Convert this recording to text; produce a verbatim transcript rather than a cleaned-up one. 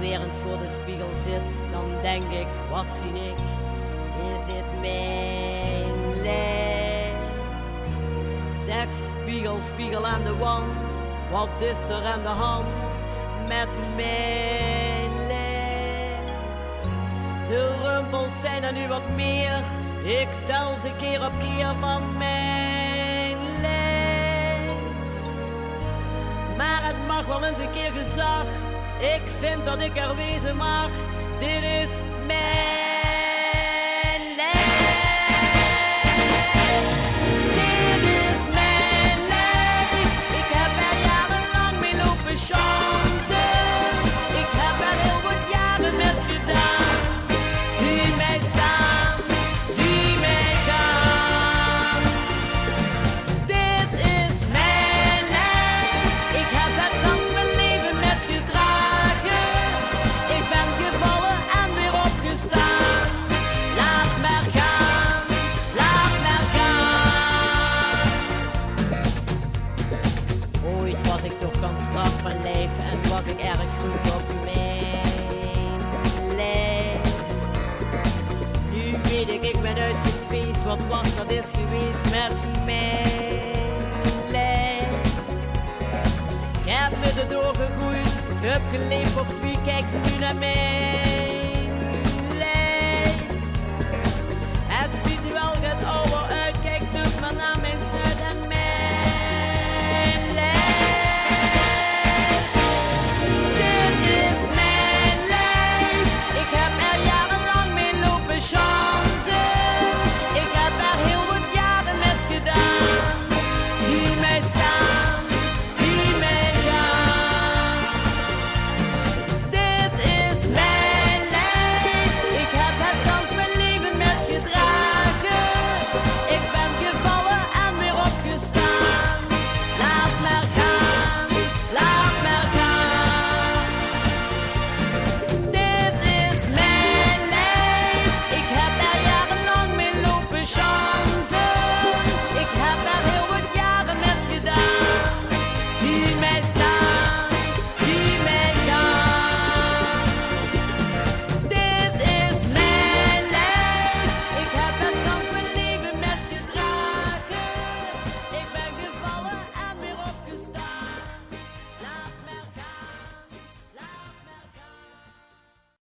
Weer ens veur de spiegel zit, dan denk ik: wat zien ik? Is dit mijn lijf? Zeg spiegel, spiegel aan de wand, wat is er aan de hand met mijn lijf? De rumpels zijn er nu wat meer, ik tel ze keer op keer van mijn lijf. Maar het mag wel eens een keer gezag: ik vind dat ik er wezen mag. Dit is mijn lijf. Dit is mijn lijf. Ik heb er jarenlang mee lopen chansen. Ik heb er heel wat jaren met gedaan. Zie mij staan, zie mij gaan. Dit is mijn lijf. Ik heb het gans mijn leven met gedragen. Ik ben gevallen en weer opgestaan. Laat maar gaan, laat maar gaan. Ooit was ik toch gans strak van lijf en was ik erg goed op mijn lijf. Nu weet ik, ik ben uitgefeest, wat was dat is geweest met mijn lijf. Ik heb me erdoor gegroeid, ik heb geleefd voor twee, kijk nu naar mijn